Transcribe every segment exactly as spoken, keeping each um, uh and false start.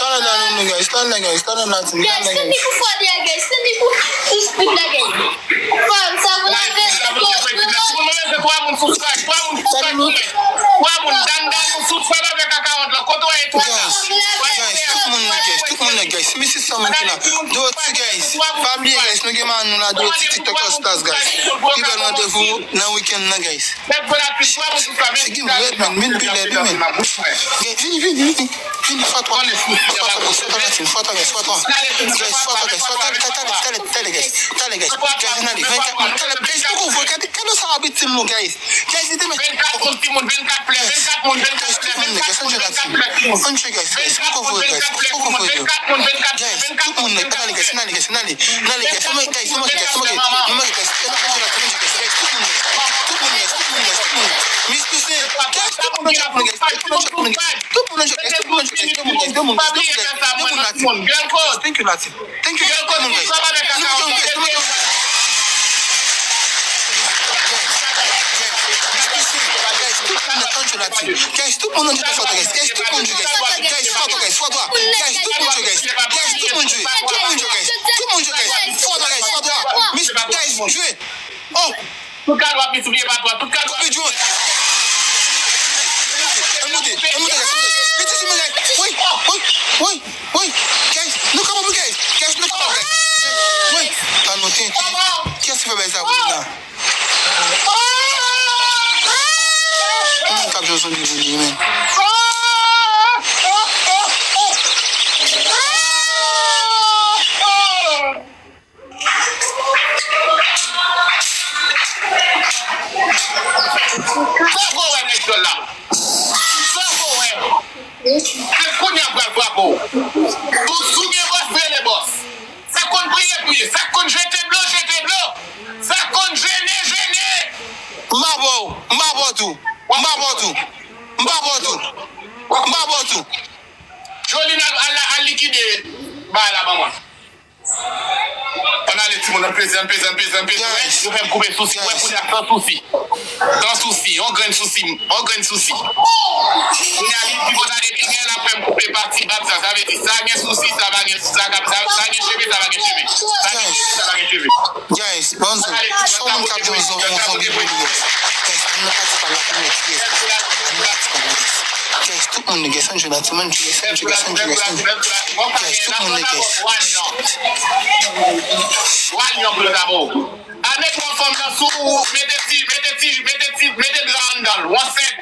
Talè la nou, nou, guys. Talè, guys. Talè la, team. Talè, guys. Tande pou fò de, guys. Tande pou tout la, guys. Fam, sa vou la vérité. Twa moun sou squad, twa moun sou squad. Twa moun, dan, dan, nou sou squad avèk a karant la. Kote w ye twa la? Guys, guys, tout moun la, guys. Tout moun la, guys. Mesi sa moun ki la. Doti, guys. Pa bliye, guys. Nou gen Manou la, Doti, TikTok All Stars, guys. Pi bèl randevou nan wikenn nan, guys. Figi m rèd, man. Vin pi lèd, wi, man. Vini, vini, vini. Vini, fwa twa. Fwa twa, guys, fwa twa, guys, fwa twa. Guys, fwa twa, guys, fwa twa. Talè, talè, talè, talè, guys. Talè, guys. Guys, ann ale. Vennkat moun. Talè, guys, poko vre. Gade, gade sa abit team nou, guys. Guys, li te met. Vennkat moun, timoun, vennkat plè, vennkat moun, vennkat plè, vennkat moun, vennkat plè, timoun. Ann jwe, guys, guys. Poko vre, guys. Poko vre, yo. Guys, tout moun nèt. Ann ale, guys, ann ale, guys, ann ale. Ann ale, guys. Fè mwen, guys, fè mwen, guys, fè mwen, guys. Fè mwen, guys, guys. Guys, tout moun, guys. Tout moun, guys, tout moun, guys, tout moun. Miss Toussaint, guys, tout moun nan chat moun, guys. Tout moun nan chat moun, guys. Tout moun nan chat, guys. Tout moun nan chat, guys. Deux moun, guys. Deux moun, guys. Deux moun, guys. Deux moun la team. Thank you, la team. Thank you, guys. Tout moun, guys. Guys, guys, guys, guys. Guys, tout moun nan chat la team. Guys, tout moun nan chat la team. Guys, tout moun jwe, guys. Guys, fò twa, guys, fò twa. Guys, tout moun jwe, guys. Guys, tout moun jwe. Tout moun jwe, guys. Tout moun jwe, guys. Fò twa, guys, fò twa. Miss, guys, jwe. Oh! Tout kado ap multipliye pa twa, tout kado ap multipliye pa twa. Ann moute, ann moute, guys, moute. Mete sou mwen, guys. Wi, wi, wi, wi. Guys, nou kapab, guys. Guys, nou kapab, guys. Wi. Ann moute. Kiyès ki fè bagay sa pou nou la? Moun k ap jwe zonbi pou li menm. Sa w wè nèg djòl la? Sa w wè? Se kounye a m pral frape w. Ou sou gen bòs, rele bòs. Sa konn priye, priye. Sa konn jete dlo, jete dlo. Sa konn jene, jene. M pa ba w, m pa ba w tou. M pa ba w tou. M pa ba w tou. M pa ba w tou. Jolin al, al, al likide bagay la ban mwen. Ann ale, timoun, ann peze, ann peze, ann peze, ann peze. Wè, yo fè m koupe sousi. Wè, kounye a san sousi. San sousi, yon grenn sousi, yon grenn sousi. Kounye a li di, bon, gade, li gen la fè m koupe pati bab sa. Sa vle di, sa gen sousi, sa pa gen, sa, sa, sa gen cheve, sa pa gen cheve. Sa gen cheve, sa pa gen cheve. Guys, bann zon, se yon moun k ap jwe yon zon, yon zonbi pou li, guys. Guys, ann nan pati pa la pou mèt, guys. Ann nan pati pa la, guys. Guys, tout moun, guys, ann jwe la, tout moun jwe, guys, ann jwe, guys, ann jwe, guys, ann jwe. Guys, tout moun, guys. One yon blòd abò. Al met yon fanm nan sou ou, mete ti, mete ti, mete ti, mete dra anndan l, yon sèk.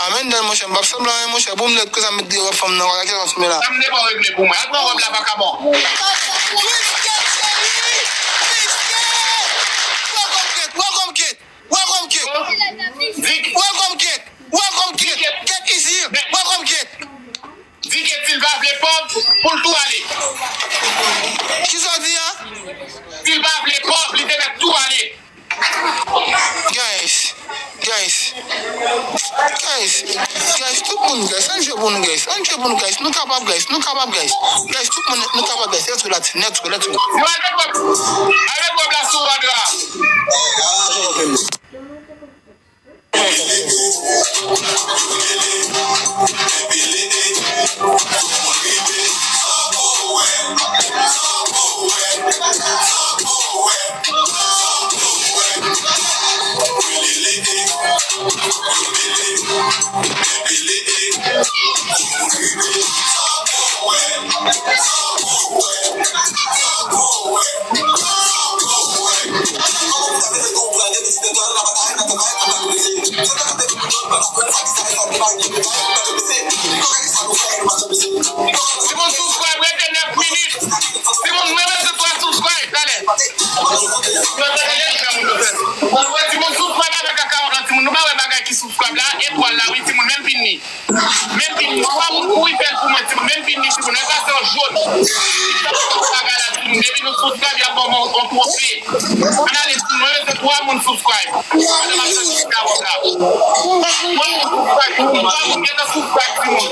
Amèn dan monchè, m p ap sanble anyen monchè, pou m lèd konsa m met de wòb fanm nan, wè kèk sa m la. Sa m te pa regle pou mwen. Al pran wòb la vakabon. Mister Chéri! Mister! Welcome, Kate! Welcome, Kate! Welcome, Kate! Di Kate. Welcome, Kate! Welcome, Kate! Kate is here! Welcome, Kate! Di Kate si l pa vle pòv, pou l tou ale. Kisa w di a? Si l pa vle pòv, li te mèt tou ale. Guys, guys, guys, guys, tout moun, guys, ann jwe pou nou, guys, ann jwe pou nou, guys, nou kapab, guys, nou kapab, guys, guys, tout moun, nou kapab, guys, let's go, let's go, let's go. Yo, avèk wòb, avèk wòb la sou wòb la. Timoun subscribe, rete nèf minit. Timoun, mwen bezwen twa subscribe, talè. Mwen bezwen timoun subscribe avèk akawont lan, timoun. Nou pa wè bagay ki subscribe la, etwal la, wi, timoun, menm vini. Menm vini, twa moun kouri fè l pou mwen, timoun. Menm vini, timoun. Mwen pase yon jòn. Bagay la, timoun. Depi nou subscribe, y ap ban mwen yon twofe. Ann ale, timoun. Mwen bezwen twa moun subscribe. Ann ale, m ap fè ti kawòb la. Twa moun subscribe, timoun. Twa moun gentan subscribe, timoun.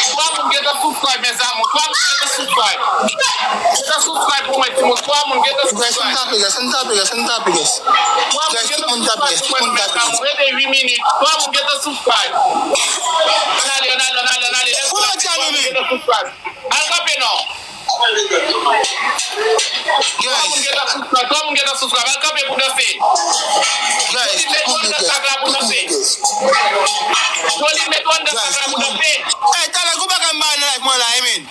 Twa moun gentan subscribe, mes amours. Twa moun gentan subscribe. Gentan subscribe pou mwen, timoun. Twa moun gentan subscribe. Guys, ann tape, guys, ann tape, guys, ann tape, guys. Twa moun gentan subscribe pou mwen, mes amours. Rete uit minit. Twa moun gentan subscribe. Ann ale, ann ale, ann ale, ann ale. Let's go. Twa moun gentan subscribe. Al kanpe non. Twa moun gentan subscribe, twa moun gentan subscribe. Al kanpe pou danse. Guys, Jolie, met on nan sak la pou danse. Jolie, met on nan sak la pou danse. Hey, talè, gon bagay m ba nan live mwen la, amen.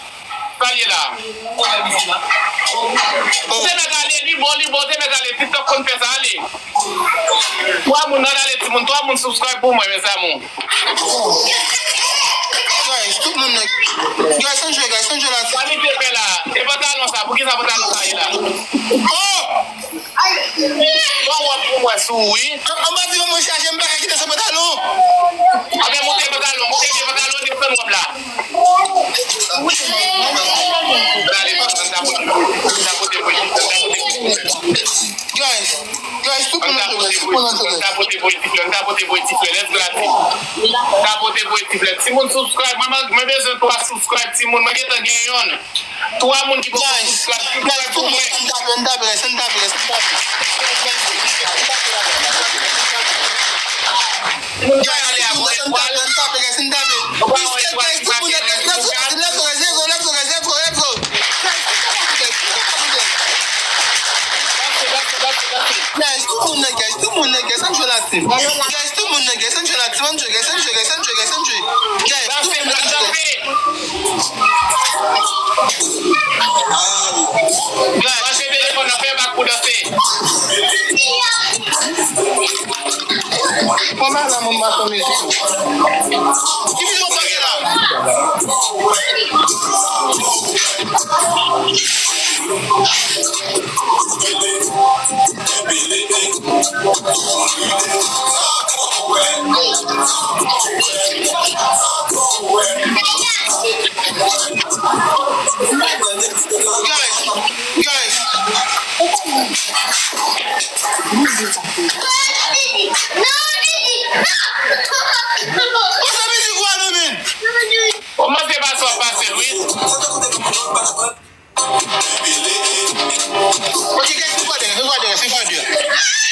Sa l ye la? Ou te mèt ale, li bon, li bon, ou te mèt ale. TikTok konn fè sa, ale. Twa moun, ann ale, timoun. Twa moun subscribe pou mwen, mes amours. Guys, tout moun nèg. Guys, ann jwe, guys, ann jwe la. Sa li te fè la? E pantalon sa, poukisa pantalon sa ye la? Oh! Bon, w ap pou mwen sou, wi. An, an pa di mwen chaje, m pa ka kite san pantalon. Anben, moute pantalon, moute pye pantalon, desann wòb la. Ann ale, ann tapote pou li, ann tapote pou li. Guys, guys, tout moun ann jwe, guys, tout moun ann jwe, guys. Tapote pou li, ann tapote pou li, let's go la team. Tapote pou li, timoun subscribe, mwen, mwen bezwen twa subscribe, timoun, mwen gentan gen yonn. Twa moun ki poko subscribe, subscribe pou mwen. Ann tape, ann tape, guys, ann tape, guys, ann tape. Moun pa ale a bon etwal. Ann tape, guys, ann tape. Respect, guys, tout moun, let's go, let's go, guys, let's go, let's go, let's go. Guys, tout moun, guys, tout moun, guys. Guys, tout moun nèg, guys, tout moun nèg, guys, ann jwe la team. Guys, tout moun nèg, guys, ann jwe la team, ann jwe, guys, ann jwe, guys, ann jwe, guys, ann jwe. Guys, tout moun nèg, ann jwe. Guys. Pase telefòn nan, fè bak pou danse. Kòman la moun mache mizik? Ki mizik w ap tande la? Guys, guys. Pase mizik ou a non, men. Kòmanse pa sa w ap pase l, wi. Ok, guys, fè fwa de, fè fwa de, fè fwa de.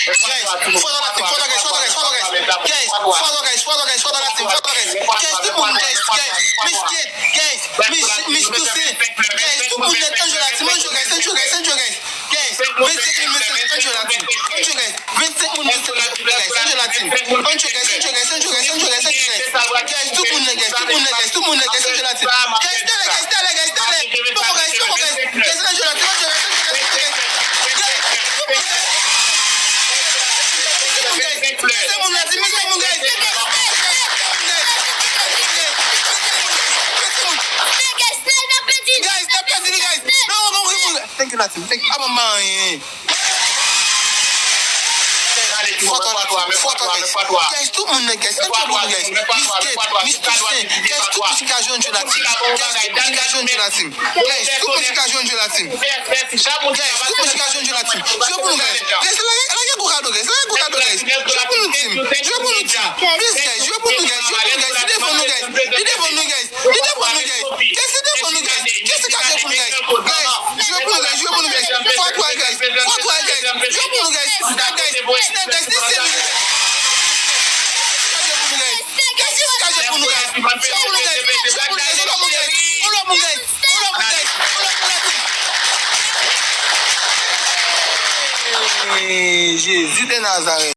Guys, follow la team, follow guys, follow guys, follow guys. Guys, follow guys, follow guys, follow la team, follow guys. Guys, tout moun, guys, guys. Miss Kate, guys, Miss, Miss Toussaint. Guys, tout moun nèt, ann jwe la team, ann jwe, guys, ann jwe, guys, ann jwe, guys. Guys, vennsenk moun, vennsenk, ann jwe la team, ann jwe, guys. Vennsenk moun, vennsenk, guys, ann jwe la team. Ann jwe, guys, ann jwe, guys, ann jwe, guys, ann jwe, guys, ann jwe, guys. Guys, tout moun nèt, guys, tout moun nèt, guys, tout moun nèt, guys, ann jwe la team. Guys, talè, guys, talè, guys, talè. Come on, guys, come on, guys. Guys, ann jwe la team, ann jwe, guys, ann jwe, guys. Guys, come on, guys. Vennsenk moun la team, vennsenk moun, guys. Guys, n ap pèdi li, guys. Non, non, non, non. Thank you, la team. Thank you. Ah, manman, eh. Fò twa, la team. Fò twa, guys. Guys, tout moun nèt, guys. Ann jwe pou nou, guys. Miss Kate, Miss Toussaint. Guys, tout moun ki ka jwe, ann jwe la team. Guys, tout moun ki ka jwe, ann jwe la team. Guys, tout moun ki ka jwe, ann jwe la team. Guys, tout moun ki ka jwe, ann jwe la team. Jwe pou nou, guys. Guys, lage, lage gwo kado, guys. Lage gwo kado, guys. Jwe pou nou, team. Jwe pou nou, team. Please, guys. Jwe pou nou, guys. Jwe pou nou, guys. Li devan nou, guys. Li devan nou, guys. Li devan nou, guys. Guys, li devan nou, guys. Guys, li ka jwe pou nou, guys. Guys, jwe pou nou, guys. Jwe pou nou, guys. Fò twa, guys. Fò twa, guys. Jwe pou nou, guys. Snap, guys. Snap, guys. Li se nou. Repete, repete, repete, Black Diamond, cheri. Hey, Jezi de Nazarèt.